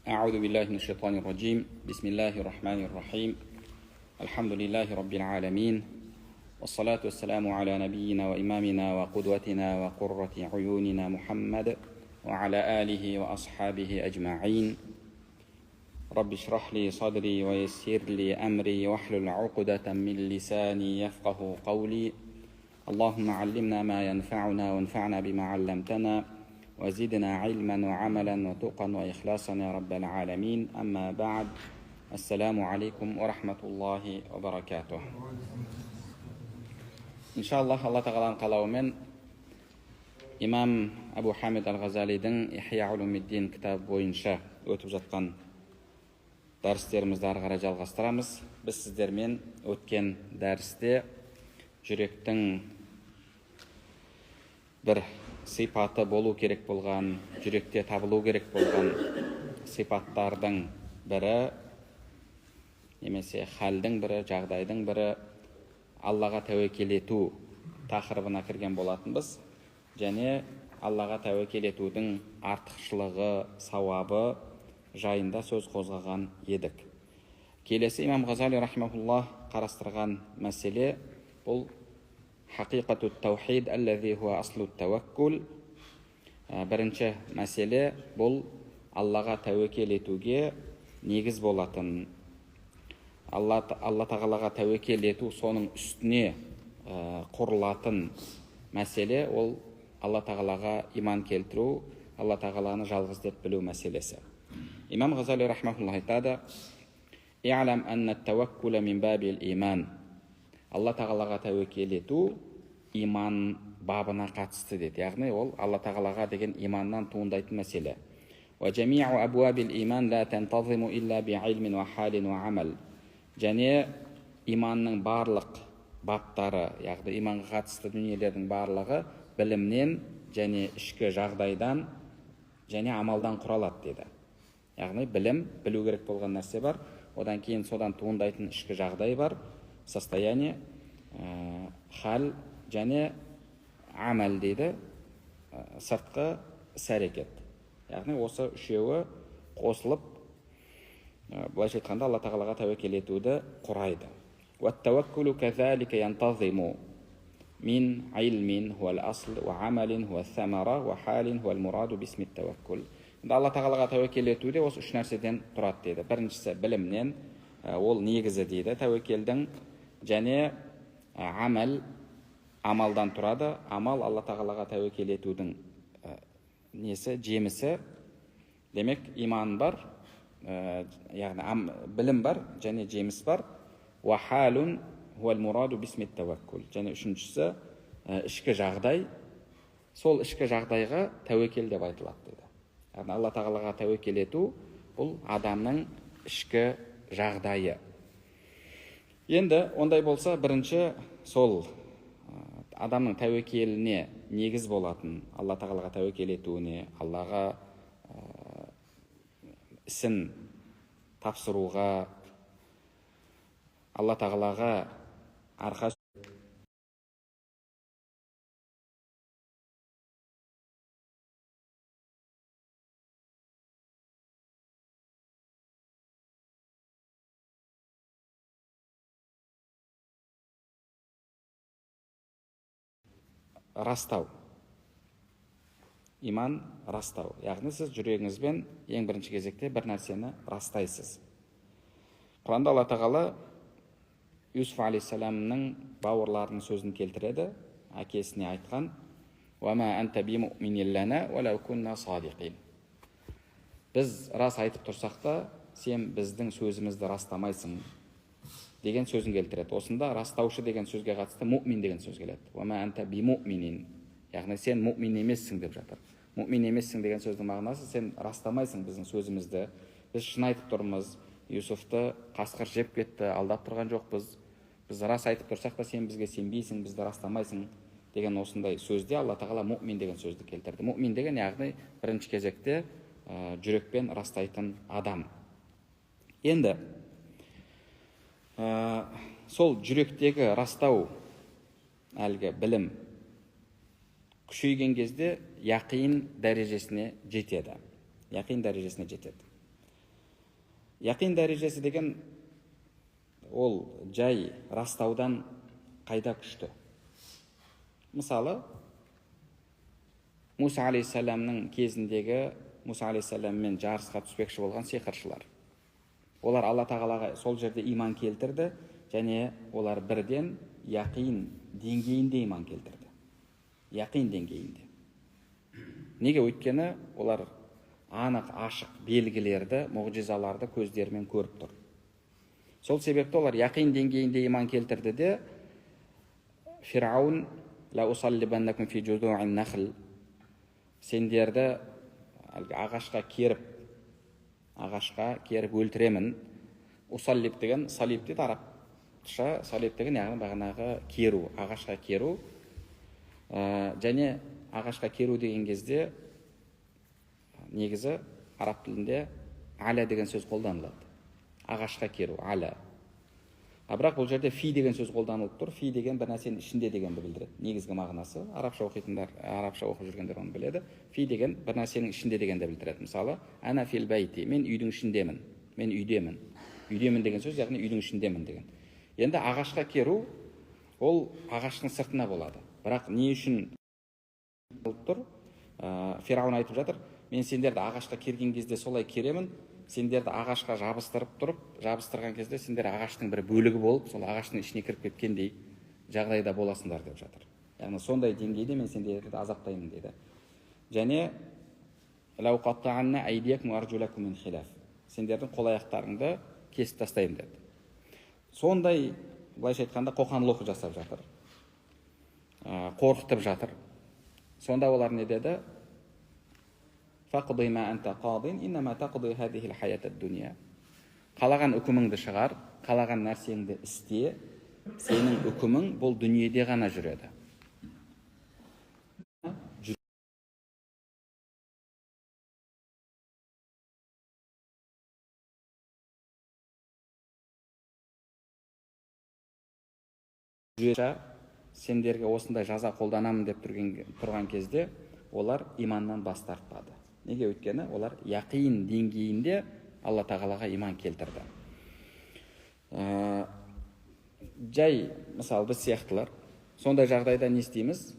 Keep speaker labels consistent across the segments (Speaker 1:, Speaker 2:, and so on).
Speaker 1: أعوذ بالله من الشيطان الرجيم. بسم الله الرحمن الرحيم. الحمد لله رب العالمين، والصلاة والسلام على نبينا وإمامنا وقدوتنا وقرة عيوننا محمد وعلى آله وأصحابه أجمعين. رب اشرح لي صدري ويسر لي أمري واحلل عقدة من لساني يفقه قولي. اللهم علمنا ما ينفعنا وانفعنا بما علمتنا وزدنا علما وعملا وتقا وإخلاصا يا رب العالمين. أما بعد، السلام عليكم ورحمة الله وبركاته. Иншаллах, Алла Тағаланың қалауымен имам Абу Хамид Әл-Ғазалидің Ихия Улумиддин кітабы бойынша өтіп жатқан дәрістерімізді ары қарай жалғастырамыз. Біз сіздермен өткен дәрісте жүректің бір сипаты болу керек болған, жүректе табылу керек болған сипаттардың бірі немесе халдің бірі, жағдайдың бірі Аллаға тәуекел ету тақырыбына кірген болатынбыз. Және Аллаға тәуекел етудің артықшылығы, сауабы жайында сөз қозғаған едік. Келесі имам Ғазали рахимахуллах қарастырған мәселе бұл хақиқату таухид аллази хуа аслу тауаккул. Бірінші мәселе бұл Аллаға тәуекел етуге негіз болатын, Алла Тағалаға тәуекел ету соның үстіне құрылатын мәселе, ол Алла Тағалаға иман келтіру, Алла Тағаланы жалғыз деп білу мәселесі. Имам Ғазали рахмаһуллах айтады: «И'лам анна ат-таваккула мин бабил иман». Алла Тағалаға тәуекел ету иман бабына қатысты деді. Яғни ол Алла Тағалаға деген иманнан туындайтын мәселе. «Уа жами'у абуабил иман ла тантазиму илла би'илмин уа халин уа амал». Және иманның барлық баптары, яғни иманға қатысты дүниелердің барлығы білімнен және ішкі жағдайдан және амалдан құралады деді. Яғни білім, білу керек болған нәрсе бар, одан кейін содан туындайтын ішкі жағдай бар, состояние, хал және амал дейді, сыртқы іс-әрекет. Яғни осы үшеуі қосылып, былайша айтқанда, Алла Тағалаға тәуекел етуді құрайды. «Уат-таваккулу казалика янтазиму мин илмин хуал асл уа амалин хуа самара уа халин хуал мураду бисми таваккул». Енді Алла Тағалаға тәуекел ету де осы үш нәрседен тұрады дейді. Біріншісі білімнен, ол негізі дейді тәуекелдің, және амал, амалдан тұрады. Амал Алла Тағалаға тәуекел етудің несі, жемісі. Демек, иман бар, яғни білім бар және жеміс бар. Уа халун хуал мураду бисми таваккул. Және үшіншісі ішкі жағдай. Сол ішкі жағдайға тәуекел деп айтылады дейді. Яғни Алла Тағалаға тәуекел ету бұл адамның ішкі жағдайы. Енді ондай болса, бірінші сол адамның тәуекеліне негіз болатын, Алла Тағалаға тәуекел етуіне, Аллаға ісін тапсыруға, Алла Тағалаға арқа растау, иман растау. Яғни сіз жүрегіңізбен ең бірінші кезекте бір нәрсені растайсыз. Құранда Алла Тағала Юсуф алейхиссаламның бауырларының сөзін келтіреді, әкесіне айтқан: «Уа ма анта бимуъминин лана уа лау кунна садиқин». Біз рас айтып тұрсақ та, сен біздің сөзімізді растамайсың деген сөзін келтіреді. Осында растаушы деген сөзге қатысты муъмин деген сөз келеді. «Уа ма анта бимуъминин», яғни сен муъмин емессің деп жатыр. Муъмин емессің деген сөздің мағынасы, сен растамайсың біздің сөзімізді. Біз шын айтып тұрмыз, Юсуфты қасқыр жеп кетті, алдап тұрған жоқпыз. Біз рас айтып тұрсақ та, сен бізге сенбейсің, бізді растамайсың деген осындай сөзде Алла Тағала муъмин деген сөзді келтірді. Муъмин деген яғни бірінші кезекте жүрекпен растайтын адам. Енді сол жүректегі растау, әлгі білім күшейген кезде яқин дәрежесіне жетеді. Яқин дәрежесіне жетеді. Яқин дәрежесі деген ол жай растаудан қайда күшті. Мысалы, Муса алейхиссаламның кезіндегі Муса алейхиссаламмен жарысқа түспекші болған сиқыршылар. Олар Алла тағалаға сол жерде иман келтірді, және олар бірден яқин деңгейінде иман келтірді. Яқин деңгейінде. Неге? Өйткені олар анық, ашық белгілерді, мұғжизаларды көздерімен көріп тұр. Сол себепті олар яқин деңгейінде иман келтірді де, Фираун ла усаллибаннакум фи жузу'ин нахл, сендерді әлгі ағашқа керіп өлтіремін. Усаллиб деген салиб дейді арабша, салиб деген яғни бағанағы керу, ағашқа керу. Және ағашқа керу деген кезде негізі араб тілінде аля деген сөз қолданылады. Ағашқа керу, аля. А бірақ бұл жерде фи деген сөз қолданылып тұр. Фи деген бір нәрсенің ішінде дегенді білдіреді. Негізгі мағынасы, арабша оқитындар, арабша оқып жүргендер оны біледі. Фи деген бір нәрсенің ішінде дегенді білдіреді. Мысалы, ана фил бәйти, мен үйдің ішіндемін, мен үйдемін. Үйдемін деген сөз, яғни үйдің ішіндемін деген. Енді ағашқа керу ол ағаштың сыртына болады. Бірақ не үшін болып тұр? Фираун айтып жатыр, мен сендерді ағашқа керген кезде солай керемін, сендерді ағашқа жабыстырып тұрып, жабыстырған кезде сендер ағаштың бір бөлігі болып, сол ағаштың ішіне кіріп кеткендей жағдайда боласыңдар деп жатыр. Яғни сондай деңгейде мен сендерді азаптаймын деді. Және лау қаттаанна айдиякум аржулакум мин хилаф, сендердің қол аяқтарыңды кесіп тастаймын деді. Сондай, былайша айтқанда, қоқан-лоқы жасап жатыр. Қорқытып жатыр. Сонда олар не деді? Фақди ма анта қадин, иннама тақди хадихил хаятад дуния. Қалаған үкіміңді шығар, қалаған нәрсеңді істе, сенің үкімің бұл дүниеде ғана жүреді. Сендерге осындай жаза қолданамын деп тұрған кезде олар иманнан бас тартпады. Неге? Өйткені олар яқин деңгейінде Алла тағалаға иман келтірді. Жай, мысалы, біз сияқтылар сондай жағдайда не істейміз?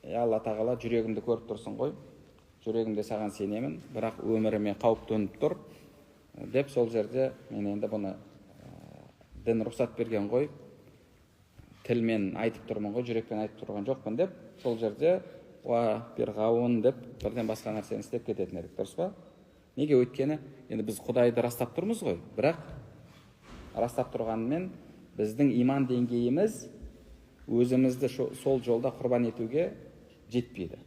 Speaker 1: Алла тағала, жүрегімді көріп тұрсың ғой, жүрегімде саған сенемін, бірақ өміріме қауіп төніп тұр деп сол жерде мен енді бұны дін рұқсат берген ғой, тілмен айтып тұрмын ғой, жүрекпен айтып тұрған жоқпын деп сол жерде уа пирғауын деп бірден басқа нәрсені істеп кететін едік, дұрыс па? Неге? Өйткені енді біз Құдайды растап тұрмыз ғой, бірақ растап тұрғанымен біздің иман деңгейіміз өзімізді сол жолда құрбан етуге жетпейді.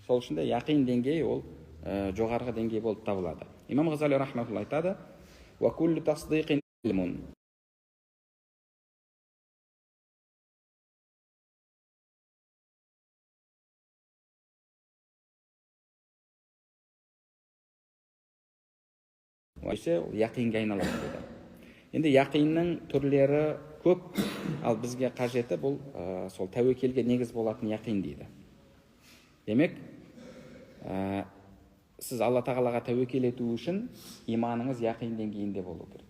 Speaker 1: Сол үшін де яқин деңгейі ол жоғарғы деңгей болып табылады. Имам Ғазали рахматуллах айтады: «Уа куллу тасдиқин илмун». Ол яқинге айналады деді. Енді яқиннің түрлері көп, ал бізге қажеті бұл сол тәуекелге негіз болатын яқин дейді. Демек, сіз Алла тағалаға тәуекел ету үшін иманыңыз яқин деңгейінде болу керек.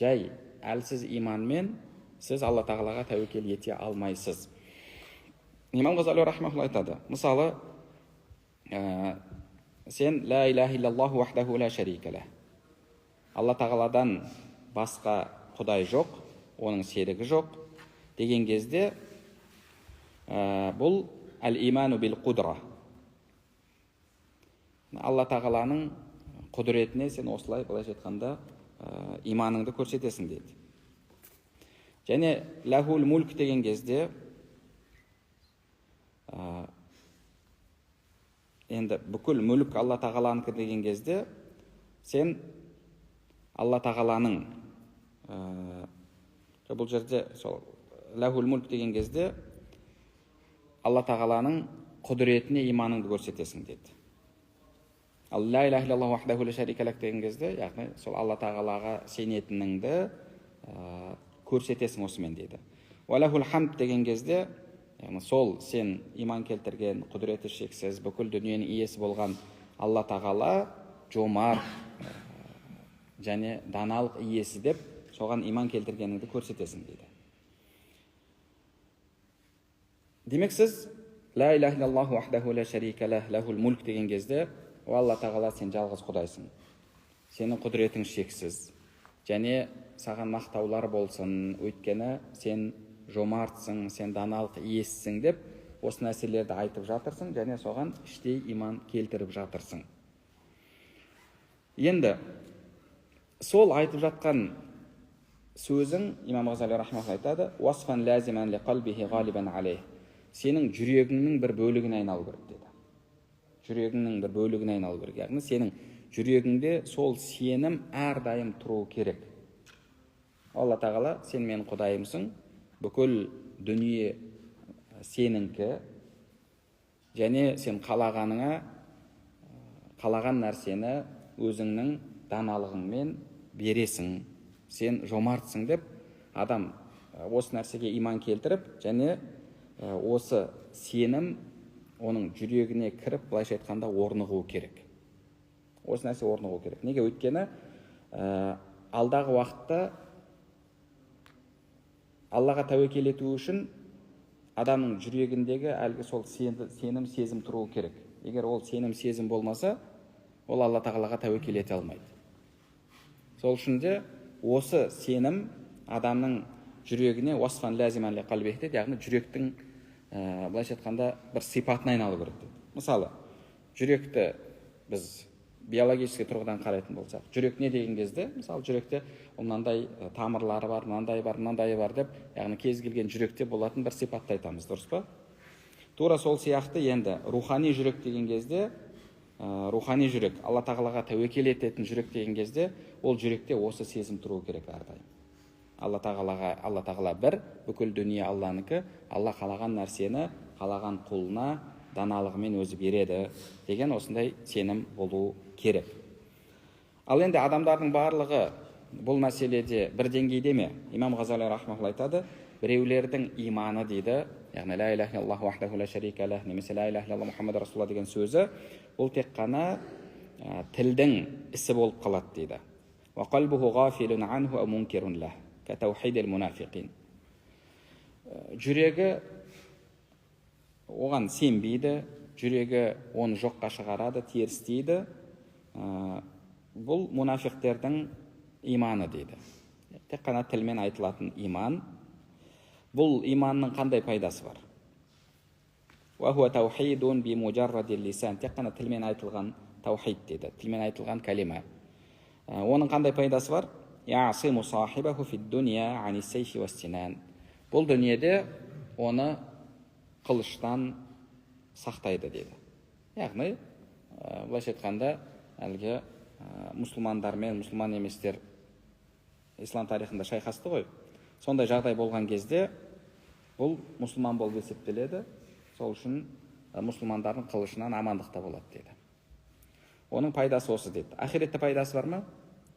Speaker 1: Жай әлсіз иманмен сіз Алла тағалаға тәуекел ете алмайсыз. Имам Ғазали рахмаһуллах айтады. Мысалы, сен ла илаха иллаллаху вахдаху ла шарика лах. Алла тағаладан басқа құдай жоқ, оның серігі жоқ деген кезде бұл әл-иману бил қудра. Алла тағаланың құдіретіне сен осылай былайша айтқанда иманыңды көрсетесің дейді. Және лахул мульк деген кезде енді бүкіл мүлік Алла тағаланікі деген кезде сен Алла тағаланың бұл жерде сол лахул мульк деген кезде Алла тағаланың құдіретіне иманыңды көрсетесің деді. Ал ла илаха иллаллаху вахдаху ла шарика лах деген кезде, яғни сол Алла тағалаға сенетініңді көрсетесің осымен дейді. Уа лахул хамд деген кезде, яғни сол сен иман келтірген, құдіреті шексіз, бүкіл дүниенің иесі болған Алла тағала жомарт және даналық иесі деп соған иман келтіргеніңді көрсетесің дейді. Демек, сіз ла илаха иллаллаху вахдаху ла шарика лах, лахул мульк деген кезде, о Алла Тағала, сен жалғыз Құдайсың. Сенің құдіретің шексіз. Және саған мақтаулар болсын, өйткені сен жомартсың, сен даналық иесісің деп осы нәрселерді айтып жатырсың және соған іштей иман келтіріп жатырсың. Енді сол айтып жатқан сөзің, Имам Ғазали рахмаллах айтады, уасфан лазиман ли қалбихи ғалибан алейх. Сенің жүрегіңнің бір бөлігіне айналу керек деді. Жүрегіңнің бір бөлігіне айналу керек. Яғни сенің жүрегіңде сол сенім әрдайым тұру керек. Алла Тағала, сен менің Құдайымсың, бүкіл дүние сенікі, және сен қалағаныңа, қалаған нәрсені өзіңнің даналығыңмен бересің, сен жомартсың деп адам осы нәрсеге иман келтіріп, және осы сенім оның жүрегіне кіріп, былайша айтқанда, орнығу керек. Осы нәрсе орнығу керек. Неге? Өйткені алдағы уақытта Аллаға тәуекел ету үшін адамның жүрегіндегі әлгі сол сенім, сезім тұруы керек. Егер ол сенім, сезім болмаса, ол Алла Тағалаға тәуекел ете алмайды. Сол үшін де осы сенім адамның жүрегіне уасфан лазиман ли қалбихи дейді, яғни жүректің былайша айтқанда бір сипатына айналу керек дейді. Мысалы, жүректі біз биологический тұрғыдан қарайтын болсақ, жүрек не деген кезде, мысалы, жүректе ол мынандай тамырлары бар, мынандай бар, мынандай бар деп, яғни кез келген жүректе болатын бір сипатты айтамыз, дұрыс па? Тура сол сияқты енді рухани жүрек деген кезде, рухани жүрек, Алла Тағалаға тәуекел ететін жүрек деген кезде, ол жүректе осы сезім тұруы керек әрдайым. Алла Тағалаға, Алла Тағала бір, бүкіл дүние Алланікі, Алла қалаған нәрсені қалаған құлына даналығымен өзі береді деген осындай сенім болу керек. Ал енді адамдардың барлығы бұл мәселеде бір деңгейде ме? Имам Ғазали рахмаллах айтады, біреулердің иманы дейді, яғни ла илаха иллаллаху вахдаху ла шарика лах немесе ла илаха иллаллах Мухаммад расулаллах деген сөзі, бұл тек қана тілдің ісі болып қалады дейді. Уа қалбуху ғафилун анху ау мункирун лах, ка таухидил мунафиқин. Жүрегі оған сенбейді, жүрегі оны жоққа шығарады, терістейді. Бұл мунафиқтердің иманы дейді. Тек қана тілмен айтылатын иман. Бұл иманның қандай пайдасы бар? Уа хуа таухидун би мужаррадил лисан. Тек қана тілмен айтылған таухид дейді. Тілмен айтылған кәлима. Оның қандай пайдасы бар? Ясиму сахибаху фид дуния ани сейфи уас-синан. Бұл дүниеде оны қылыштан сақтайды дейді. Яғни, былайша айтқанда, әлгі мұсылмандар мен мұсылман еместер ислам тарихында шайқасты ғой. Сондай жағдай болған кезде бұл мұсылман болып есептеледі. Сол үшін мұсылмандардың қылышынан амандықта болады дейді. Оның пайдасы осы дейді. Ақиретте пайдасы бар ма?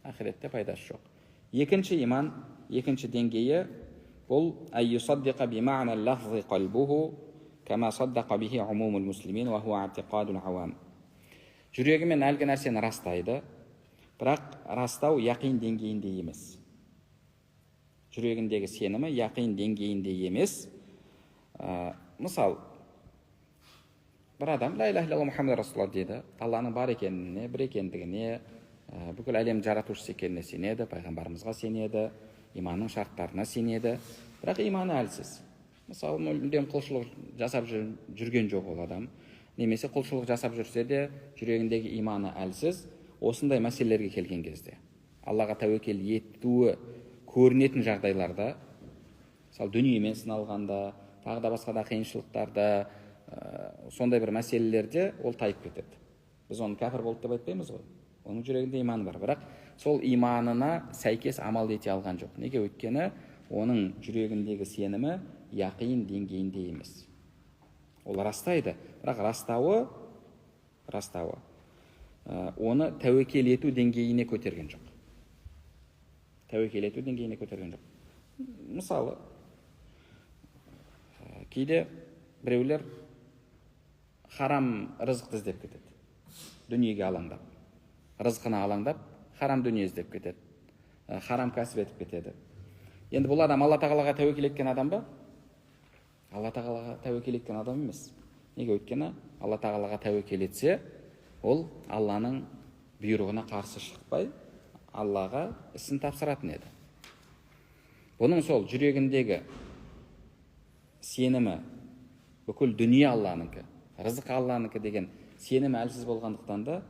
Speaker 1: Ақиретте пайдасы жоқ. Екінші иман, екінші деңгейі бұл әй юсаддиқа бима'на лафзи қалбуху кама саддақа бихи умумул муслимин ва хуа i'тиқадул авам. Жүрегімен әлгі нәрсені растайды, бірақ растау яқин деңгейінде емес. Жүрегіндегі сенімі яқин деңгейінде емес. Мысал, бір адам ла илаха иллаллах Мухаммад расулаллах дейді, Алланың бар екеніне, бір екендігіне, бүкіл әлем жаратушысы екеніне сенеді, пайғамбарымызға сенеді, иманның шарттарына сенеді, бірақ иманы әлсіз. Мысалы, мүлдем құлшылық жасап жүрген жоқ ол адам. Немесе құлшылық жасап жүрсе де, жүрегіндегі иманы әлсіз. Осындай мәселелерге келген кезде, Аллаға тәуекел етуі көрінетін жағдайларда, мысалы, дүниемен сыналғанда, тағы да басқа да қиыншылықтарда, сондай бір мәселелерде ол тайып кетеді. Біз оны кәпір болды деп айтпаймыз ғой. Оның жүрегінде иманы бар, бірақ сол иманына сәйкес амал ете алған жоқ. Неге? Өйткені оның жүрегіндегі сенімі яқин деңгейінде емес. Ол растайды, бірақ растауы оны тәуекел ету деңгейіне көтерген жоқ. Тәуекел ету деңгейіне көтерген жоқ. Мысалы, кейде біреулер харам рызықты іздеп кетеді, дүниеге алаңдап. Рызқына алаңдап, харам дүние іздеп кетеді, харам кәсіп етіп кетеді. Енді бұл адам Алла тағалаға тәуекел еткен адам ба? Алла тағалаға тәуекел еткен адам емес. Неге? Өйткені Алла тағалаға тәуекел етсе, ол Алланың бұйрығына қарсы шықпай, Аллаға ісін тапсыратын еді. Бұның сол жүрегіндегі сенімі, бүкіл дүние Алланыкі, рызық Алланыкі деген сенімі әлсіз болғандықтан да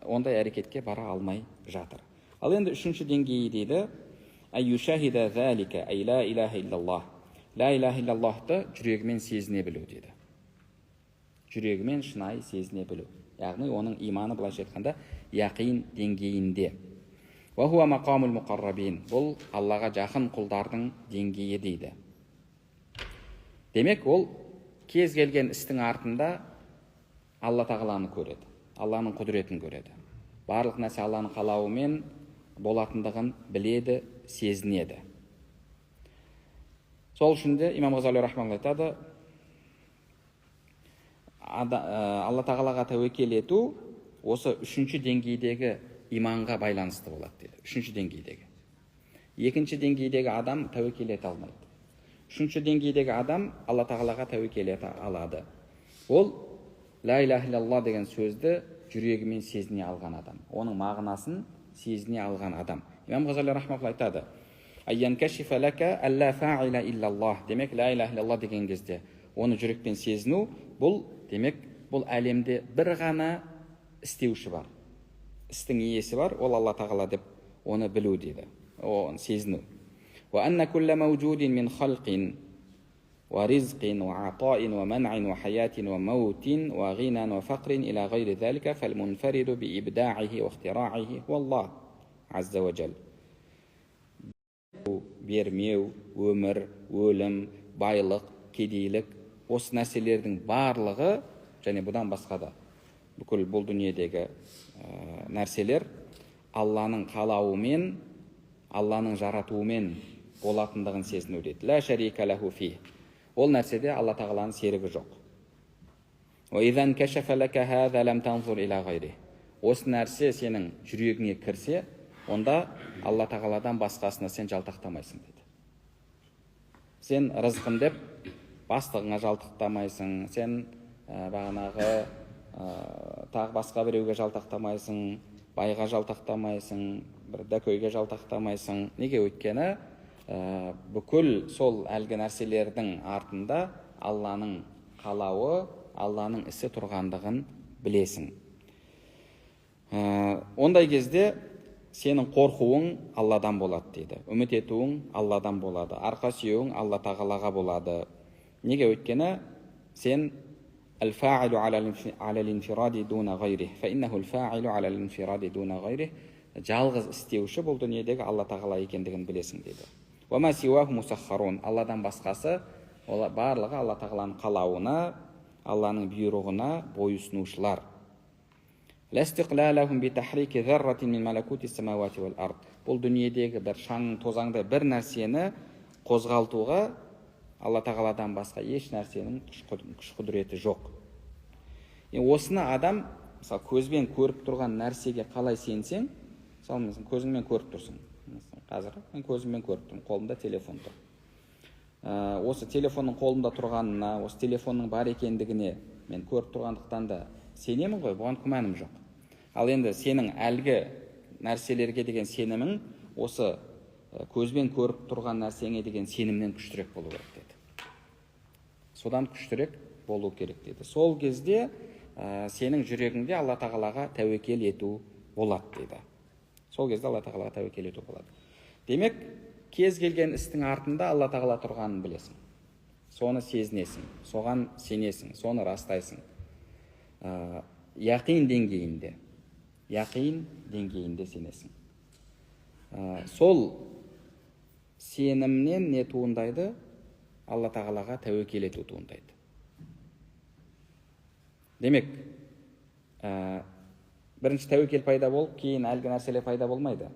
Speaker 1: ондай әрекетке бара алмай жатыр. Ал енді үшінші деңгейі дейді, әй-юшахида залика, әй ла илаха иллаллах. Ла илаха иллаллахты жүрегімен сезіне білу дейді. Жүрегімен шынайы сезіне білу. Яғни оның иманы былайша айтқанда яқин деңгейінде. Уа хуа мақамул муқаррабин. Бұл Аллаға жақын құлдардың деңгейі дейді. Демек, ол кез келген істің артында Алла тағаланы көреді, Алланың құдіретін көреді. Барлық нәрсе Алланың қалауымен болатындығын біледі, сезінеді. Сол үшін де Имам Ғазали рахмалла айтады, Алла тағалаға тәуекел ету осы үшінші деңгейдегі иманға байланысты болады дейді. Үшінші деңгейдегі. Екінші деңгейдегі адам тәуекел ете алмайды. Үшінші деңгейдегі адам Алла тағалаға тәуекел ете алады. Ол ла илаха иллаллах деген сөзді жүрегімен сезіне алған адам. Оның мағынасын сезіне алған адам. Имам Ғазали рахмалла айтады: «Айянкашифа лака алла фаила иллаллах». Демек, ла илаха иллаллах деген кезде оны жүрекпен сезіну, бұл демек, бұл әлемде бір ғана істеуші бар. Істің иесі бар, ол Алла тағала деп оны білу дейді. Оны сезіну. Уа анна кулла маужудин мин халқин уа ризқин уа атаин уа манъин уа хаятин уа маутин уа ғинан уа фақрин иля ғайри залика фал мунфариду би ибдаихи уа ихтираихи хуаллах азза уа жал. Бермеу, өмір, өлім, байлық, кедейлік, осы нәрселердің барлығы және бұдан басқа да бүкіл бұл дүниедегі нәрселер Алланың қалауымен, Алланың жаратуымен болатындығын сезіну дейді. Ла шарика лаху фи. Ол нәрседе Алла тағаланың серігі жоқ. Уа изан кашафа лака хаза лам танзур иля ғайри. Осы нәрсе сенің жүрегіңе кірсе, онда Алла тағаладан басқасына сен жалтақтамайсың дейді. Сен рызқым деп бастығыңа жалтақтамайсың, сен бағанағы тағы басқа біреуге жалтақтамайсың, байға жалтақтамайсың, бір дәкөйге жалтақтамайсың. Неге? Өйткені бүкіл сол әлгі нәрселердің артында Алланың қалауы, Алланың ісі тұрғандығын білесің. Ондай кезде сенің қорқуың Алладан болады дейді. Үміт етуің Алладан болады. Арқа сүйеуің Алла тағалаға болады. Неге? Өйткені сен الفاعل على الانفراد دون غيره فإنه الفاعل على الانفراد دون غيره жалғыз істеуші бұл дүниедегі Алла тағала екендігін білесің дейді. وما سواه مسخرون. Алладан басқасы ол барлығы Алла тағаланың қалауына, Алланың бұйрығына бойұсынушылар. لا استقلال لهم بتحريك ذرة من ملكوت السماوات والأرض. Бұл дүниедегі бір шаң тозаңдай бір нәрсені қозғалтуға Алла тағаладан басқа еш нәрсенің күш құдіреті жоқ. Осыны адам, мысалы, көзбен көріп тұрған нәрсеге қалай сенсең, мысалы, мен көзіңмен көріп тұрсың. Қазір мен көзіммен көріп тұрмын, қолымда телефон тұр. Осы телефонның қолымда тұрғанына, осы телефонның бар екендігіне мен көріп тұрғандықтан да сенемін ғой, бұған күмәнім жоқ. Ал енді сенің әлгі нәрселерге деген сенімің осы көзбен көріп тұрған нәрсеңе деген сенімнен күштірек болу керек деді. Содан күштірек болу керек деді. Сол кезде сенің жүрегіңде Алла тағалаға тәуекел ету болады деді. Сол кезде Алла тағалаға тәуекел ету болады. Демек, кез келген істің артында Алла тағала тұрғанын білесің. Соны сезінесің, соған сенесің, соны растайсың. Яқин деңгейінде, яқин деңгейінде сенесің. Сол сенімнен не туындайды? Алла тағалаға тәуекел ету туындайды. Демек, бірінші тәуекел пайда болып, кейін әлгі нәрселер пайда болмайды.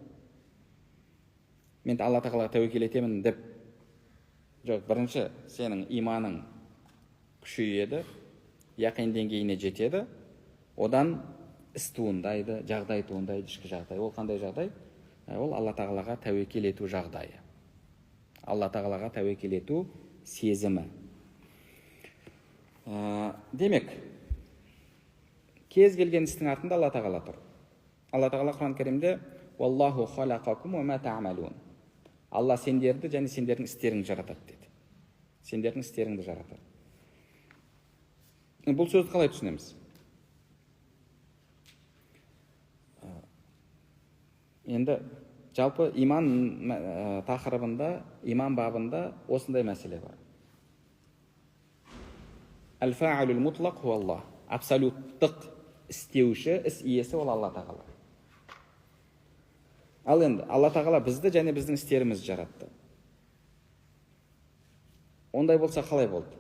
Speaker 1: Мен Алла тағалаға тәуекел етемін деп. Жоқ, бірінші сенің иманың күшейеді, яқин деңгейіне жетеді. Одан іс туындайды, жағдай туындайды, ішкі жағдай. Ол қандай жағдай? Ол Алла тағалаға тәуекел ету жағдайы. Алла тағалаға тәуекел ету сезімі. Демек, кез келген істің артында Алла тағала тұр. Алла тағала Құран Кәрімде «Уаллаху халақакум уа ма та'малун». Алла сендерді және сендердің істеріңді жаратады деді. Сендердің істеріңді жаратады. Бұл сөзді қалай түсінеміз? Енді жалпы иман тақырыбында, иман бабында осындай мәселе бар. Әл-фа'алул мутлақ хуа Аллах. Абсолюттық істеуші, іс иесі ол Алла тағала. Ал енді Алла тағала бізді және біздің істерімізді жаратты. Ондай болса қалай болды?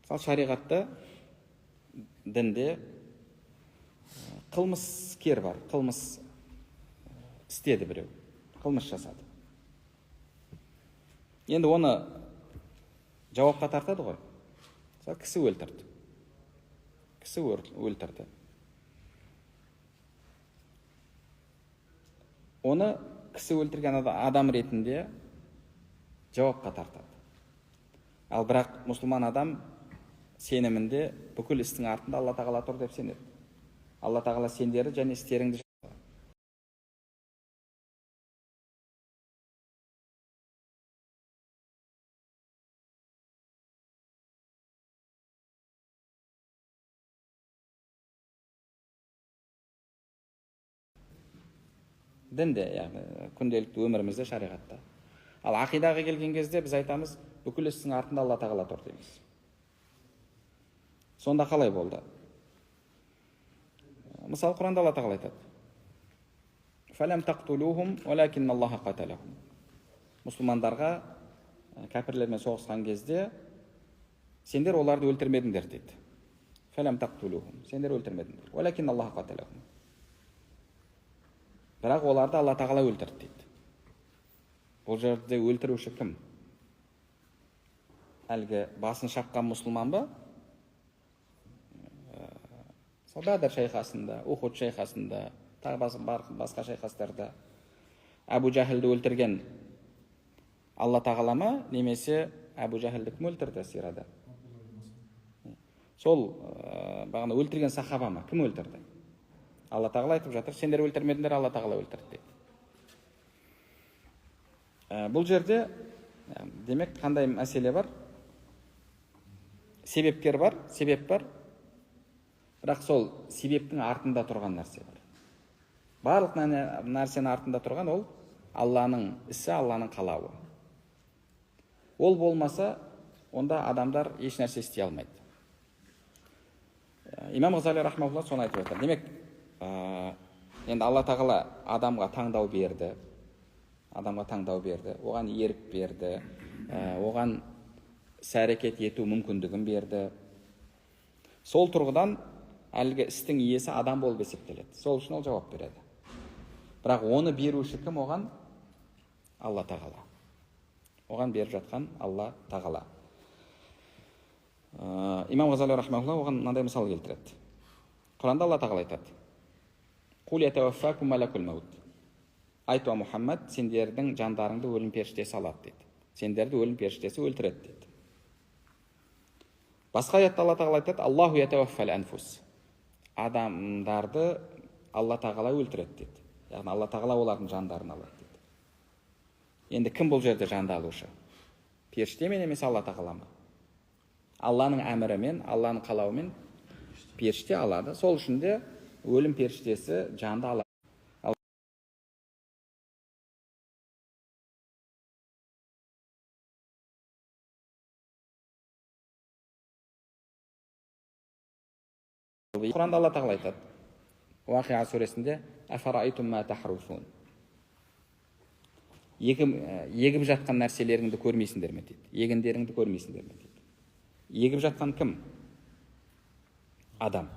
Speaker 1: Мысалы, шариғатта, дінде қылмыскер бар, қылмыс істеді біреу, қылмыс жасады. Енді оны жауапқа тартады ғой. Мысалы, кісі өлтірді. Кісі өлтірді. Оны кісі өлтірген адам ретінде жауапқа тартады. Ал бірақ мұсылман адам сенімінде бүкіл істің артында Алла тағала тұр деп сенеді. Алла тағала сендерді және істеріңді. Дінде, яғни күнделікті өмірімізде, шариғатта. Ал ақидаға келген кезде біз айтамыз, бүкіл істің артында Алла тағала тұр дейміз. Сонда қалай болды? Мысалы, Құранда Алла тағала айтады: «Фалам тақтулухум, уалакин Аллаха қаталахум». Мұсылмандарға кәпірлермен соғысқан кезде сендер оларды өлтірмедіңдер дейді. «Фалам тақтулухум», сендер өлтірмедіңдер. «Уалакин Аллаха қаталахум». Бірақ оларды Алла тағала өлтірді дейді. Бұл жерде өлтіруші кім? Әлгі басын шапқан мұсылман ба? Мысалы, Бәдір шайқасында, Ухуд шайқасында, тағы басқа шайқастарда Әбу Жахілді өлтірген Алла тағала ма, немесе Әбу Жахілді кім өлтірді сирада? Сол бағана өлтірген сахаба ма? Кім өлтірді? Алла тағала айтып жатыр, сендер өлтірмедіңдер, Алла тағала өлтірді дейді. Бұл жерде демек қандай мәселе бар? Себепкер бар, себеп бар. Бірақ сол себептің артында тұрған нәрсе бар. Барлық нәрсенің артында тұрған ол Алланың ісі, Алланың қалауы. Ол болмаса, онда адамдар еш нәрсе істей алмайды. Имам Ғазали рахмаулла соны айтып жатыр. Демек, енді Алла тағала адамға таңдау берді. Адамға таңдау берді, оған ерік берді, оған іс-әрекет ету мүмкіндігін берді. Сол тұрғыдан әлгі істің иесі адам болып есептеледі. Сол үшін ол жауап береді. Бірақ оны беруші кім оған? Алла тағала. Оған беріп жатқан Алла тағала. Имам Ғазали рахмаулла оған мынандай мысал келтіреді. Құранда Алла тағала айтады: «Қул ятаваффакум малакул маут». Айт, уа Мұхаммад, сендердің жандарыңды өлім періштесі алады дейді. Сендерді өлім періштесі өлтіреді дейді. Басқа аятта Алла тағала айтады: «Аллаху ятаваффал анфус». Адамдарды Алла тағала өлтіреді дейді. Яғни Алла тағала олардың жандарын алады дейді. Енді кім бұл жерде жанды алушы? Періште ме немесе Алла тағала ма? Алланың әмірімен, Алланың қалауымен періште алады. Сол үшін де өлім періштесі жанды алады. Құранда Алла тағала айтады. Уақиа сүресінде: «Афараайтум ма тахрусун». Егіп жатқан нәрселеріңді көрмейсіңдер ме дейді. Егіндеріңді көрмейсіңдер ме дейді. Егіп жатқан кім? Адам.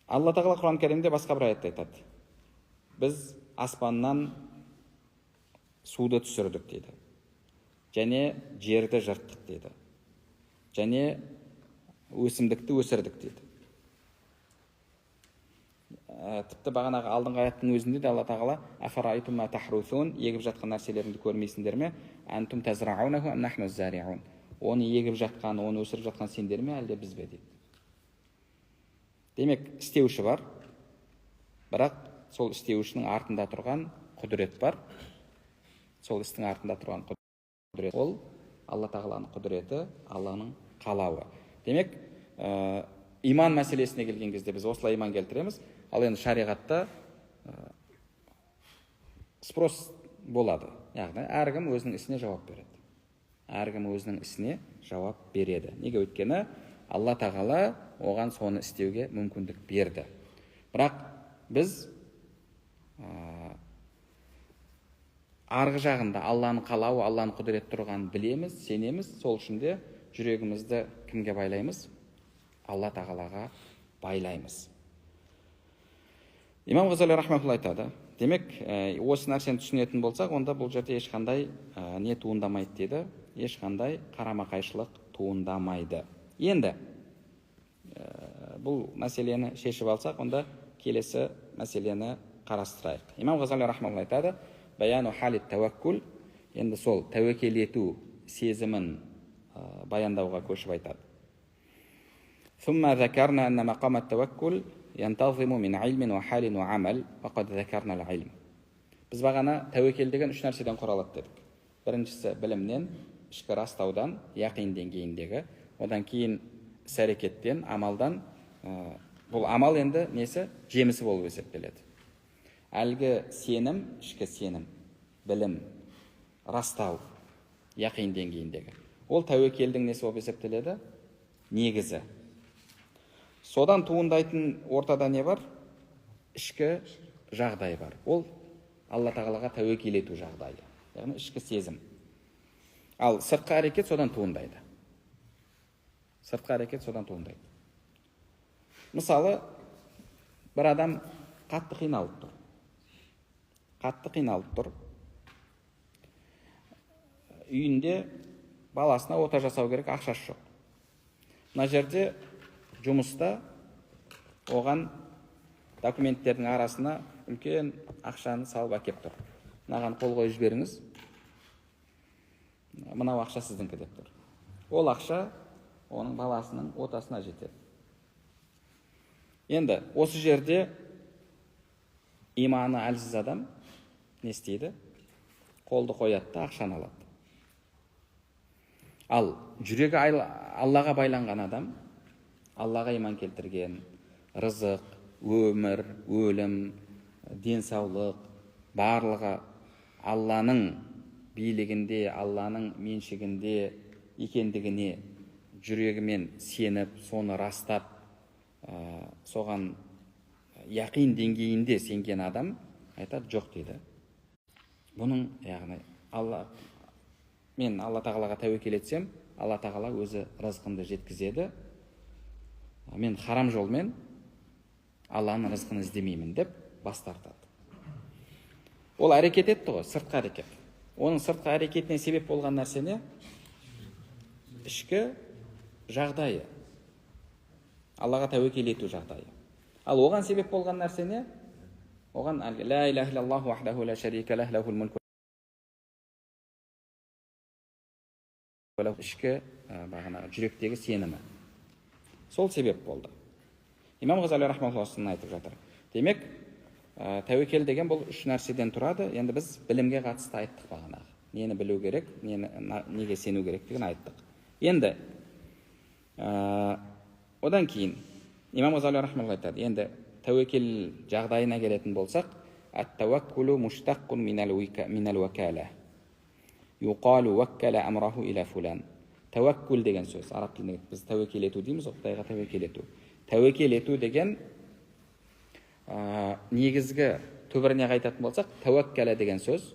Speaker 1: Алла тағала Құран Кәрімде басқа бір аятта айтады. Біз аспаннан суды түсірдік дейді. Және жерді жырттық дейді. Және өсімдікті өсірдік дейді. Тіпті бағанағы алдыңғы аяттың өзінде де Алла Тағала афараайтум ма тахрусун, егіп жатқан нәрселеріңді көрмейсіңдер ме? Антум тазраунаху ам нахну зариун. Оны егіп жатқан, оны өсіріп жатқан сендер ме, әлде біз бе дейді. Демек, істеуші бар, бірақ сол істеушінің артында тұрған құдірет бар. Сол істің артында тұрған құдірет, ол Алла Тағаланың құдіреті, Алланың қалауы. Демек, иман мәселесіне келген кезде біз осылай иман келтіреміз. Ал енді шариғатта спрос болады. Яғни әркім өзінің ісіне жауап береді. Әркім өзінің ісіне жауап береді. Неге? Өйткені Алла Тағала оған соны істеуге мүмкіндік берді. Бірақ біз арғы жағында Алланың қалауы, Алланың құдіреті тұрғанын білеміз, сенеміз. Сол үшін де жүрегімізді кімге байлаймыз? Алла Тағалаға байлаймыз. Имам Ғазали рахматуллах айтады. Демек, осы нәрсені түсінетін болсақ, онда бұл жерде ешқандай не туындамайды деді, ешқандай қарама-қайшылық туындамайды. Енді бұл мәселені шешіп алсақ, онда келесі мәселені қарастырайық. Имам Ғазали рахматуллах айтады, баяну халит тәуәккул, енді сол тәуекел ету сезімін баяндауға көшіп айтады. Thumma zakarna anna maqam at-tawakkul ينتظم من علم وحال وعمل وقد ذكرنا العلم. Біз бағана тәуекел деген үш нәрседен құралады дедік. Біріншісі білімнен, ішкі растаудан, яқин деңгейіндегі, одан кейін іс әрекеттен, амалдан. Бұл амал енді несі? Жемісі болып есептеледі. Әлгі сенім, ішкі сенім, білім, растау, яқин деңгейіндегі. Ол тәуекелдің несі болып есептеледі? Негізі. Содан туындайтын ортада не бар? Ішкі жағдай бар. Ол Алла Тағалаға тәуекел ету жағдайы, яғни ішкі сезім. Ал сыртқы әрекет содан туындайды. Сыртқы әрекет содан туындайды. Мысалы, бір адам қатты қиналып тұр. Қатты қиналып тұр. Үйінде баласына ота жасау керек, ақшасы жоқ. Мына жерде жұмыста оған документтердің арасына үлкен ақшаны салып әкеп тұр. Мынаған қол қойып жіберіңіз, мынау ақша сіздікі деп тұр. Ол ақша оның баласының отасына жетеді. Енді осы жерде иманы әлсіз адам не істейді? Қолды қояды да ақшаны алады. Ал жүрегі Аллаға байланған адам, Аллаға иман келтірген, рызық, өмір, өлім, денсаулық, барлығы Алланың билігінде, Алланың меншігінде екендігіне жүрегімен сеніп, соны растап, соған яқин деңгейінде сенген адам айтады, жоқ дейді. Бұның, яғни, Алла, мен Алла Тағалаға тәуекел етсем, Алла Тағала өзі рызқымды жеткізеді. Мен харам жолмен Алланың рызқын іздемеймін деп бас тартады. Ол әрекет етті ғой, сыртқы әрекет. Оның сыртқы әрекетіне себеп болған нәрсене ішкі жағдайы, Аллаға тәуекел ету жағдайы. Ал оған себеп болған нәрсене, оған әлгі ла илаха иллаллаху вахдаху ла шарика лах, лахул мулку, ішкі бағанағы жүректегі сенімі. Сол себеп болды. Имам Ғазали рахматуллахи айтып жатыр. Демек, тәуекел деген бұл үш нәрседен тұрады. Енді біз білімге қатысты айттық бағанағы. Нені білу керек, неге сену керектігін айттық. Енді одан кейін Имам Ғазали рахматуллахи айтады. Енді тәуекел жағдайына келетін болсақ, ат-таваккулу муштаққун минал вакала. Юқалу ваккала амраху иля фулан. Тәуәккүл деген сөз, араб тілінде біз тәуекел ету дейміз, Құдайға тәуекел ету. Тәуекел ету деген негізгі түбіріне қайтатын болсақ, тәуәккәлә деген сөз.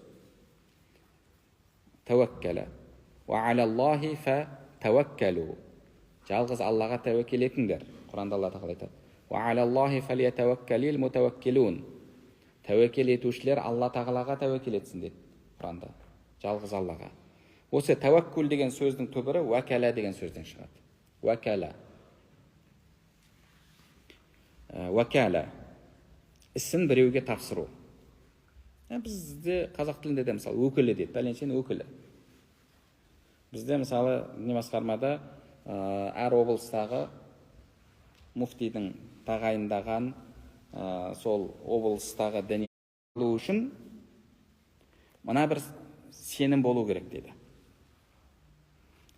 Speaker 1: Тәуәккәлә. Уа алаллахи фа тәуәккәлу. Жалғыз Аллаға тәуекел етіңдер. Құранда Алла Тағала айтады. Уа алаллахи фалиятаваккалил мутаваккилун. Тәуекел етушілер Алла Тағалаға тәуекел етсін дейді Құранда. Жалғыз Аллаға. Осы тәуәккүл деген сөздің түбірі уәкәлә деген сөзден шығады. Уәкәлә. Уәкәлә, ісін біреуге тапсыру. Бізде қазақ тілінде де мысалы өкілі дейді, пәленшенің өкілі. Бізде мысалы діни басқармада әр облыстағы муфтидің тағайындаған сол облыстағы діни болу үшін мына бір сенім болу керек дейді.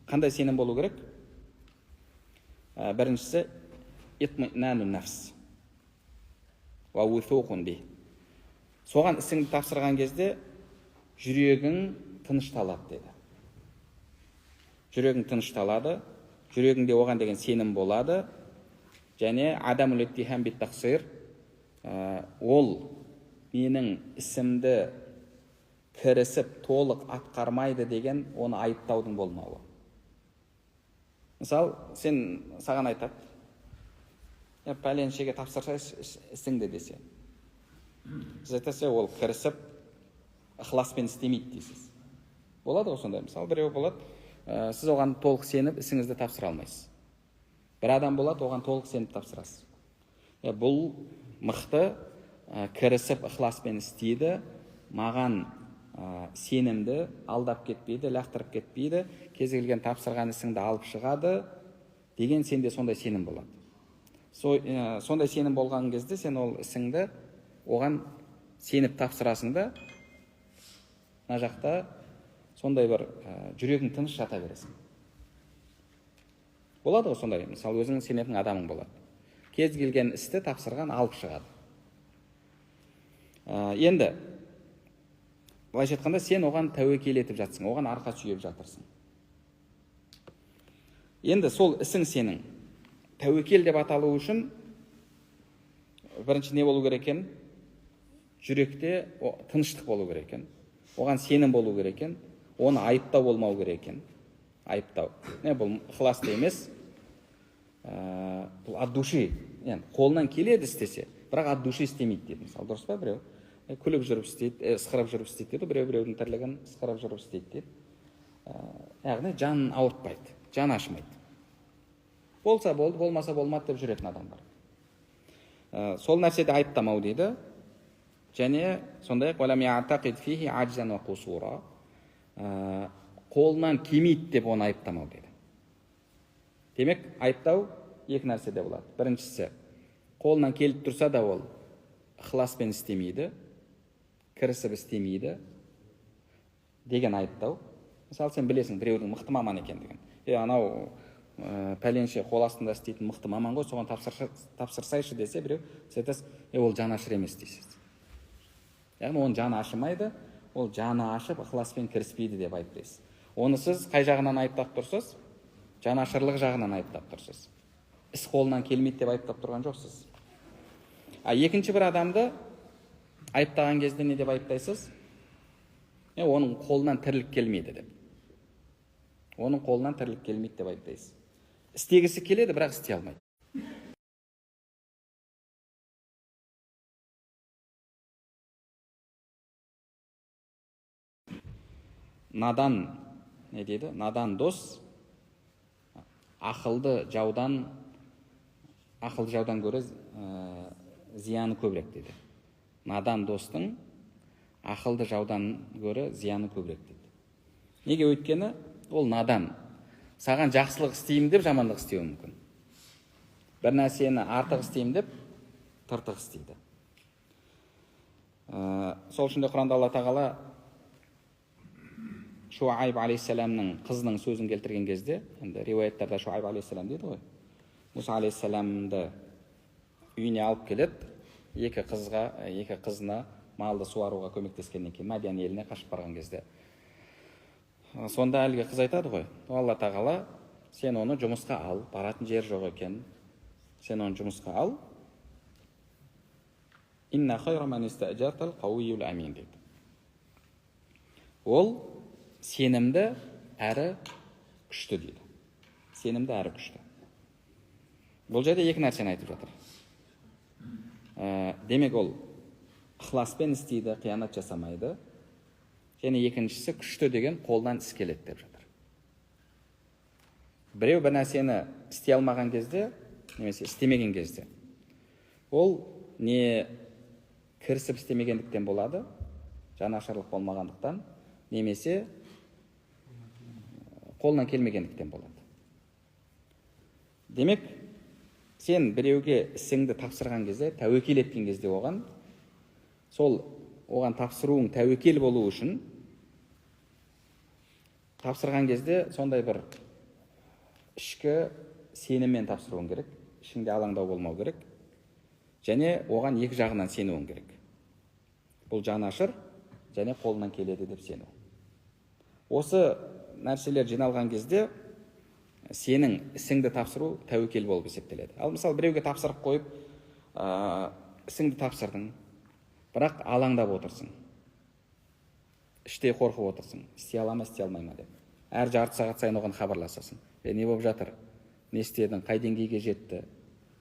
Speaker 1: Қандай сенім болу керек? Біріншісі итминанун нафс уа уثуқун би. Соған ісіңді тапсырған кезде жүрегің тынышталады деді. Жүрегің тынышталады, жүрегіңде оған деген сенім болады. Және адамул иттихам бит тақсир, ол менің ісімді кірісіп толық атқармайды деген оны айыптаудың болмауы. Мысал, сен саған айтады, пәленшеге тапсырса ісіңді десе. Сіз айтасыз, ол кірісіп ықыласпен істемейді дейсіз. Болады ғой сондай. Мысалы, біреу болады, сіз оған толық сеніп ісіңізді тапсыра алмайсыз. Бір адам болады, оған толық сеніп тапсырасыз. Бұл мықты, кірісіп ықыласпен істейді, маған сенімді, алдап кетпейді, лақтырып кетпейді, кез келген тапсырған ісіңді алып шығады деген сенде сондай сенім болады. Сондай сенім болған кезде сен ол ісіңді оған сеніп тапсырасың да, мына жақта сондай бір жүрегің тыныш жата бересің. Болады ғой сондай, мысалы өзіңнің сенетін адамың болады. Кез келген істі тапсырған алып шығады. Енді былайша айтқанда сен оған тәуекел етіп жатсың, оған арқа сүйеп жатырсың. Енді сол ісің сенің тәуекел деп аталу үшін бірінші не болу керек екен? Жүректе тыныштық болу керек екен, оған сенім болу керек екен, оны айыптау болмау керек екен. Айыптау. Не, бұл ықыласты емес, бұл от души. Енді қолынан келеді істесе, бірақ от души істемейді дейді. Мысалы, дұрыс па біреу? Күліп жүріп істейді, ысқырып жүріп істейді дейді, біреу біреудің тірлігін ысқырып жүріп істейді дейді. Яғни жан ауыртпайды, жан ашымайды. Болса болды, болмаса болмады деп жүретін адам бар. Сол нәрседе айыптамау дейді. Және сондай-ақ қолынан келмейді деп оны айыптамау дейді. Демек, айыптау екі нәрседе болады. Біріншісі, қолынан келіп тұрса да ол ықыласпен істемейді, кірісіп істемейді деген айыптау. Мысалы, сен білесің біреудің мықты маман екендігін. Анау пәленше қол астында істейтін мықты маман ғой, соған тапсырсайшы десе біреу, сіз айтасыз, ол жанашыр емес дейсіз. Яғни оның жаны ашымайды, ол жаны ашып ықыласпен кіріспейді деп айыптайсыз. Оны сіз қай жағынан айыптап тұрсыз? Жанашырлық жағынан айыптап тұрсыз. Іс қолынан келмейді деп айыптап тұрған жоқсыз. А екінші бір адамды айыптаған кезде не деп айыптайсыз? Оның қолынан тірлік келмейді деп. Оның қолынан тірлік келмейді деп айыптайсыз. Істегісі келеді, бірақ істей алмайды. Надан, не дейді? Надан дос ақылды жаудан гөрі зияны көбірек дейді. Надан достың ақылды жаудан гөрі зияны көбірек дейді. Неге? Өйткені ол надан. Саған жақсылық істеймін деп жамандық істеуі мүмкін. Бір нәрсені артық істеймін деп тыртық істейді. Сол үшін де Құранда Алла Тағала Шуайб алейхиссаламның қызының сөзін келтірген кезде, енді риуаяттарда Шуайб алейхиссалам дейді ғой, Мұса алейхиссаламды үйіне алып келеді, екі қызына малды суаруға көмектескеннен кейін Мадиян еліне қашып барған кезде. Сонда әлгі қыз айтады ғой, Алла Тағала, сен оны жұмысқа ал, баратын жер жоқ екен, сен оны жұмысқа ал. Инна хайра ман истажартал қауиюл амин дейді. Ол сенімді әрі күшті дейді. Сенімді әрі күшті. Бұл жерде екі нәрсені айтып жатыр. Демек, ол ықыласпен істейді, қиянат жасамайды. Және екіншісі, күшті деген қолдан іс келеді деп жатыр. Біреу бір нәрсені істей алмаған кезде, немесе істемеген кезде, Ол не кірісіп істемегендіктен болады, жанашырлық болмағандықтан, немесе қолынан келмегендіктен болады. Демек, сен біреуге ісіңді тапсырған кезде, тәуекел еткен кезде оған, сол оған тапсыруың тәуекел болу үшін тапсырған кезде сондай бір ішкі сеніммен тапсыруың керек, ішіңде алаңдау болмау керек, және оған екі жағынан сенуің керек. Бұл жанашыр және қолынан келеді деп сену. Осы нәрселер жиналған кезде сенің ісіңді тапсыру тәуекел болып есептеледі. Ал мысалы біреуге тапсырып қойып, ісіңді тапсырдың, бірақ алаңдап отырсың, іштей қорқып отырсың, істей ала ма, істей алмай ма деп. Әр жарты сағат сайын оған хабарласасың. Не болып жатыр, не істедің, қай деңгейге жетті,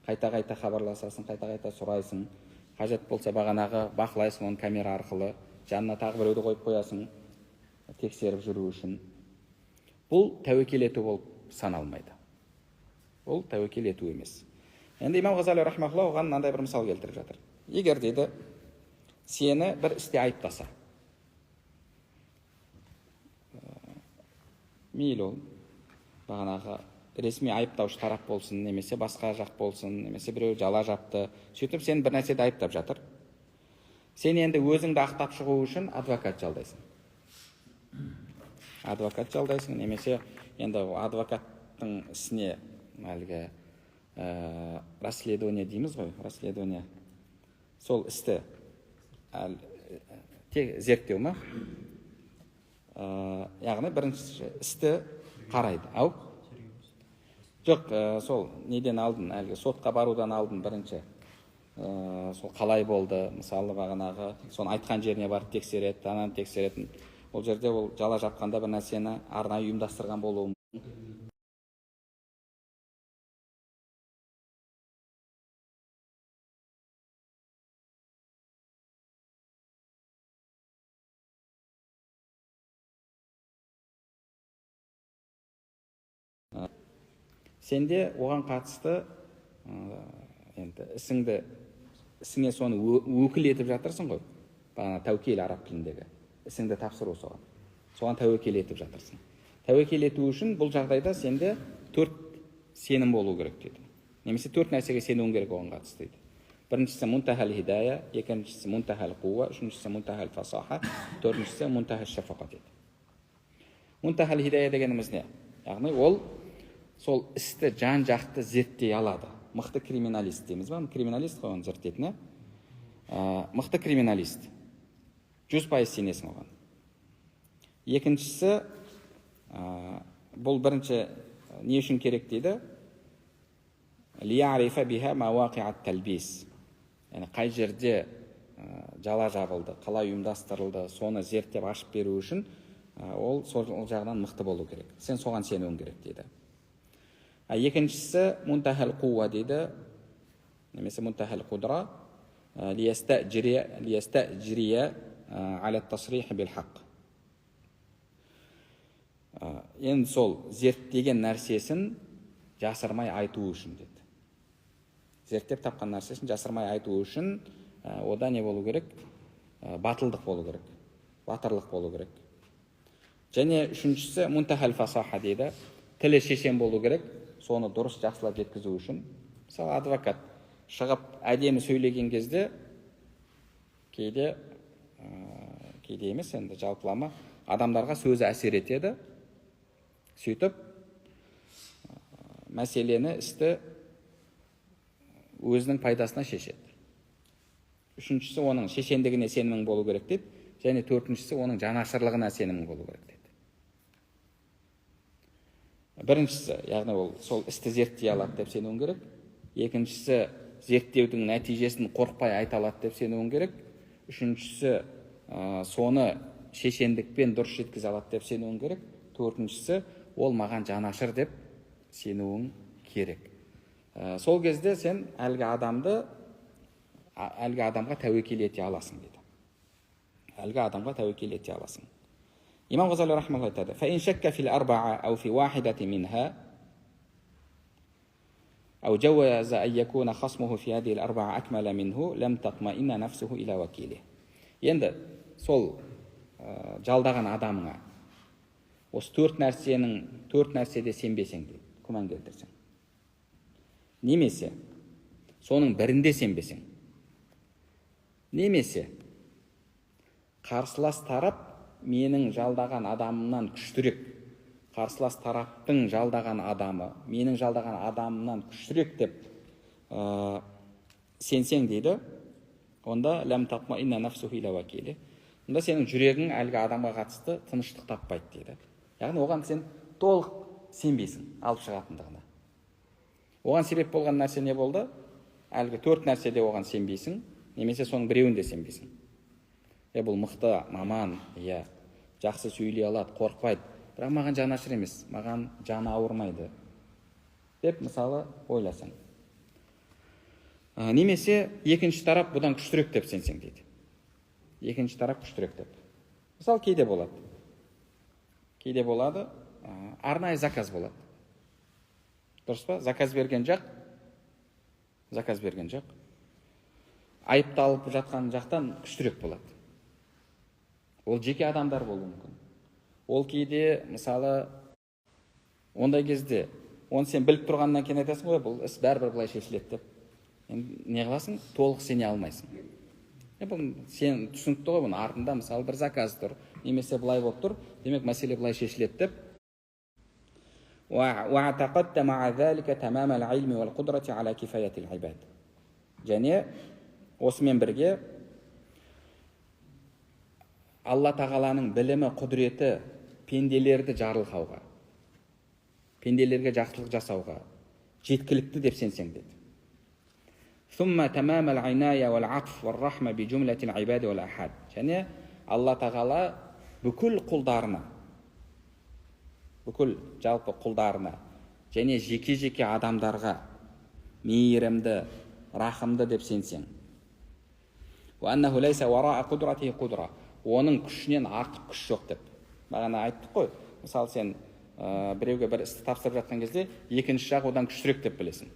Speaker 1: қайта-қайта хабарласасың, қайта-қайта сұрайсың. Қажет болса бағанағы бақылайсың оны камера арқылы, жанына тағы біреуді қойып қоясың, тексеріп жүру үшін. Бұл тәуекел ету болып саналмайды. Бұл тәуекел ету емес. Енді Имам Ғазали рахмаһуллаһ оған мынандай бір мысал келтіріп жатыр. Егер дейді, сені бір істе айыптаса, мейлі ол бағанағы ресми айыптаушы тарап болсын, немесе басқа жақ болсын, немесе біреу жала жапты, сөйтіп сені бір нәрседе айыптап жатыр. Сен енді өзіңді ақтап шығу үшін адвокат жалдайсың. Адвокат жалдайсың, немесе енді адвокаттың ісіне әлгі расследование дейміз ғой, расследование. Сол істі зерттеу ма? Яғни бірінші істі қарайды. Ау? Жоқ, сол неден алдын, әлгі сотқа барудан алдын бірінші. Сол қалай болды, мысалы бағанағы соны айтқан жеріне барып тексереді, ананы тексеретін. Ол жерде ол жала жапқанда бір нәрсені арнайы ұйымдастырған болуы мүмкін. Сенде оған қатысты енді ісіңе соны өкіл етіп жатырсың ғой. Бағана тәуекел араб тіліндегі ісіңді тапсыру соған. Соған тәуекел етіп жатырсың. Тәуекел ету үшін бұл жағдайда сенде 4 сенім болу керек дейді. Немесе 4 нәрсеге сенуің керек оған қатысты дейді. Біріншісі мунтахал хидая, екіншісі мунтахал қуа, үшіншісі мунтахал фасаха, төртіншісі мунтахал шафақа дейді. Мунтахал хидая дегеніміз не? Яғни ол сол істі жан-жақты зерттей алады. Мықты криминалист дейміз ба? Криминалист қой оны зерттейтін, мықты криминалист. 100% сенесің оған. Екіншісі, бұл бірінші не үшін керек дейді? Лиярифа биха мауақиат талбис. Яғни қай жерде жала жабылды, қалай ұйымдастырылды, соны зерттеп ашып беру үшін ол сол жағынан мықты болу керек. Сен соған сенуің керек дейді. Екіншісі мунтахал қуа дейді, немесе мунтахал қудра, лиястәжрия аля тасрих бил хақ. Енді сол зерттеген нәрсесін жасырмай айту үшін деді. Зерттеп тапқан нәрсесін жасырмай айту үшін ода не болу керек? Батылдық болу керек, батырлық болу керек. Және үшіншісі мунтахал фасаха дейді, тілі шешен болу керек, соны дұрыс жақсылап жеткізу үшін. Мысалы адвокат шығып әдемі сөйлеген кезде кейде емес енді жалпылама адамдарға сөзі әсер етеді. Сөйтіп мәселені, істі өзінің пайдасына шешеді. Үшіншісі оның шешендігіне сенімің болу керек дейді, және төртіншісі оның жанашырлығына сенімің болу керек дейді. Біріншісі, яғни ол сол істі зерттей алады деп сенуің керек. Екіншісі, зерттеудің нәтижесін қорықпай айта алады деп сенуің керек. Үшіншісі, соны шешендікпен дұрыс жеткізе алады деп сенуің керек. Төртіншісі, ол маған жанашыр деп сенуің керек. Сол кезде сен әлгі адамға тәуекел ете аласың дейді. Әлгі адамға тәуекел ете аласың. Имам Ғазали рахмаллах айтады: «Фа ин шакка фил арбаа ау фи вахидати минха». أو جوز أن يكون خصمه في هذه الأربعة أكمل منه لم تطمئن نفسه إلى وكيله. Енді сол жалдаған адамыңа осы төрт нәрсенің, төрт нәрседе сенбесең дейді, күмән келтірсең, немесе соның бірінде сенбесең, немесе қарсылас тарап менің жалдаған адамымнан күштірек, қарсылас тараптың жалдаған адамы менің жалдаған адамымнан күштірек деп сенсең дейді, онда ләм татмаинна нафсуху иля уакили, онда сенің жүрегің әлгі адамға қатысты тыныштық таппайды дейді. Яғни оған сен толық сенбейсің алып шығатындығына. Оған себеп болған нәрсе не болды? Әлгі төрт нәрседе оған сенбейсің, немесе соның біреуінде сенбейсің. Бұл мықты маман, иә, жақсы сөйлей алады, қорықпайды, бірақ маған жанашыр емес, маған жаны ауырмайды деп мысалы ойласаң. Немесе екінші тарап бұдан күштірек деп сенсең дейді. Екінші тарап күштірек деп. Мысалы кейде болады. Кейде болады, арнайы заказ болады. Дұрыс па? Заказ берген жақ, заказ берген жақ айыпталып жатқан жақтан күштірек болады. Ол жеке адамдар болуы мүмкін. Ол кейде мысалы ондай кезде оны сен біліп тұрғаннан кейін айтасың ғой, бұл іс бәрібір былай шешіледі деп. Енді не қыласың? Толық сене алмайсың. Бұл сен түсінікті ғой, бұның артында мысалы бір заказ тұр, немесе былай болып тұр, демек мәселе былай шешіледі деп. وَاعْتَقَدْتَ مَعَ ذَلِكَ تَمَامَ الْعِلْمِ وَالْقُدْرَةِ عَلَى كِفَايَةِ الْعِبَادِ. Және осымен бірге Алла Тағаланың білімі, құдіреті пенделерді жарылқауға, пенделерге жақсылық жасауға жеткілікті деп сенсең деді. ثُمَّ تَمَامَ الْعِنَايَةِ وَالْعَطْفِ وَالرَّحْمَةِ بِجُمْلَةِ الْعِبَادِ وَالْأَحَادِ. Және Алла Тағала бүкіл құлдарына, бүкіл жалпы құлдарына және жеке-жеке адамдарға мейірімді, рахымды деп сенсең. وَأَنَّهُ لَيْسَ وَرَاءَ قُدْرَتِهِ قُدْرَةٌ. Оның күшінен артық күш жоқ деп. Бағана айттық қой, мысалы сен біреуге бір істі тапсырып жатқан кезде екінші жақ одан күштірек деп білесің.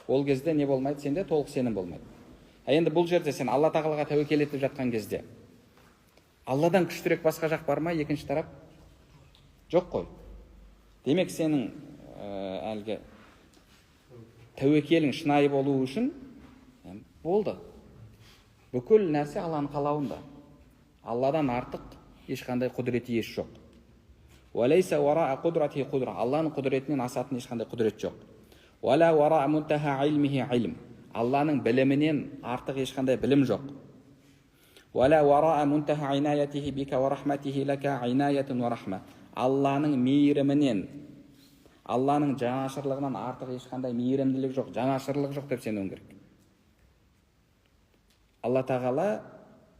Speaker 1: Ол кезде не болмайды, сенде толық сенім болмайды. А енді бұл жерде сен Алла Тағалаға тәуекел етіп жатқан кезде Алладан күштірек басқа жақ бар ма, екінші тарап? Жоқ қой. Демек сенің әлгі тәуекелің шынайы болуы үшін болды. Бүкіл нәрсе Алланың қалауында. Алладан артық ешқандай құдіреті еш жоқ. وَلَيْسَ وَرَاءَ قُدْرَتِهِ قُدْرَةٌ. Алланың құдіретінен асатын ешқандай құдірет жоқ. وَلَا وَرَاءَ مُنْتَهَا عِلْمِهِ عِلْمٌ. Алланың білімінен артық ешқандай білім жоқ. وَلَا وَرَاءَ مُنْتَهَا عِنَايَتِهِ بِكَ وَرَحْمَتِهِ لَكَ عِنَايَةٌ وَرَحْمَةٌ. Алланың мейірімінен, Алланың жанашырлығынан артық ешқандай мейірімділік жоқ, жанашырлық жоқ деп сенуің керек. Алла Тағала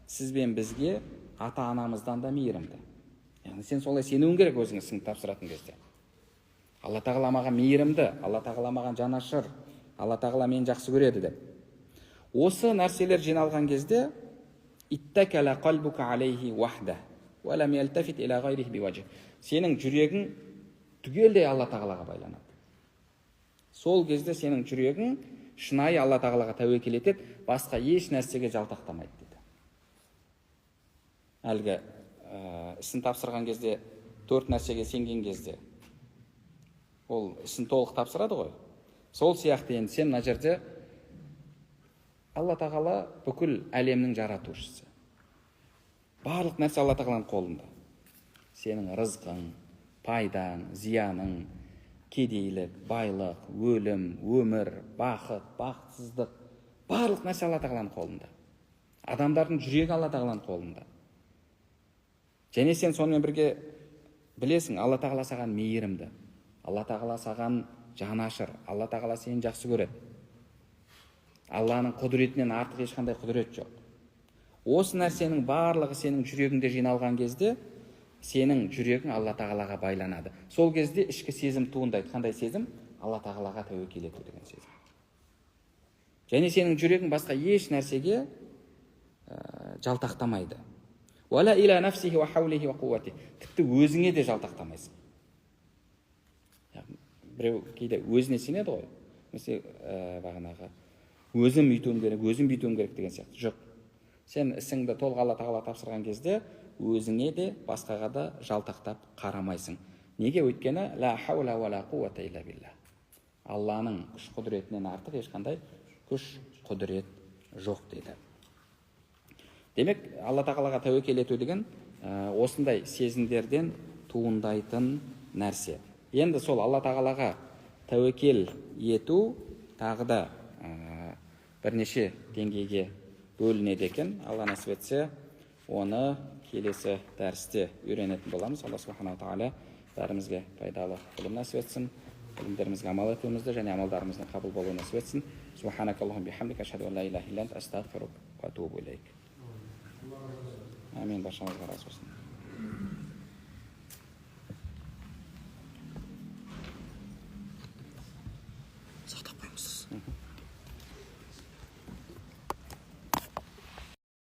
Speaker 1: сіз бен бізге ата-анамыздан да мейірімді. Яғни сен солай сенуің керек өзің ісіңді тапсыратын кезде. Алла Тағала маған мейірімді, Алла Тағала маған жанашыр, Алла Тағала мені жақсы көреді деп. Осы нәрселер жиналған кезде иттакала қалбука алейхи вахда уа лам ялтафит иля ғайрихи биважх. Сенің жүрегің түгелдей Алла Тағалаға байланады. Сол кезде сенің жүрегің шынайы Алла Тағалаға тәуекел етеді, басқа еш нәрсеге жалтақтамайды дейді. Әлгі ісін тапсырған кезде, төрт нәрсеге сенген кезде ол ісін толық тапсырады ғой. Сол сияқты енді сен мына жерде Алла Тағала бүкіл әлемнің жаратушысы. Барлық нәрсе Алла Тағаланың қолында. Сенің рызқың, пайдаң, зияның, кедейлік, байлық, өлім, өмір, бақыт, бақытсыздық, барлық нәрсе Алла Тағаланың қолында. Адамдардың жүрегі Алла Тағаланың қолында. Және сен сонымен бірге білесің, Алла Тағала саған мейірімді, Алла Тағала саған жанашыр, Алла Тағала сені жақсы көреді. Алланың құдіретінен артық ешқандай құдірет жоқ. Осы нәрсенің барлығы сенің жүрегіңде жиналған кезде сенің жүрегің Алла Тағалаға байланады. Сол кезде ішкі сезім туындайды. Қандай сезім? Алла Тағалаға тәуекел ету деген сезім. Және сенің жүрегің басқа еш нәрсеге жалтақтамайды. Уала иля нафсихи уа хаулихи уа қуатихи. Тіпті өзіңе де жалтақтамайсың. Біреу кейде өзіне сенеді ғой, немесе бағанағы өзім үйтуім керек, өзім бүйтуім керек деген сияқты. Жоқ, сен ісіңді толық Алла Тағала тапсырған кезде өзіңе де, басқаға да жалтақтап қарамайсың. Неге? Өйткені ла хаула уа ла қуата илля билла. Алланың күш құдіретінен артық ешқандай күш құдірет жоқ дейді. Демек, Алла Тағалаға тәуекел ету деген осындай сезімдерден туындайтын нәрсе. Енді сол Алла Тағалаға тәуекел ету тағы да бірнеше деңгейге бөлінеді екен. Алла нәсіп етсе, оны келесі дәрісте үйренетін боламыз. Алла Субханала Тағала бәрімізге пайдалы білім нәсіп етсін, білімдерімізге амал етуімізді және амалдарымыздың қабыл болуын нәсіп етсін. Субханакаллахумма бихамдика, ашхаду ан ла илаха илля анта, астағфирука ва атубу илейк. Амин, баршаңызға разы болсын.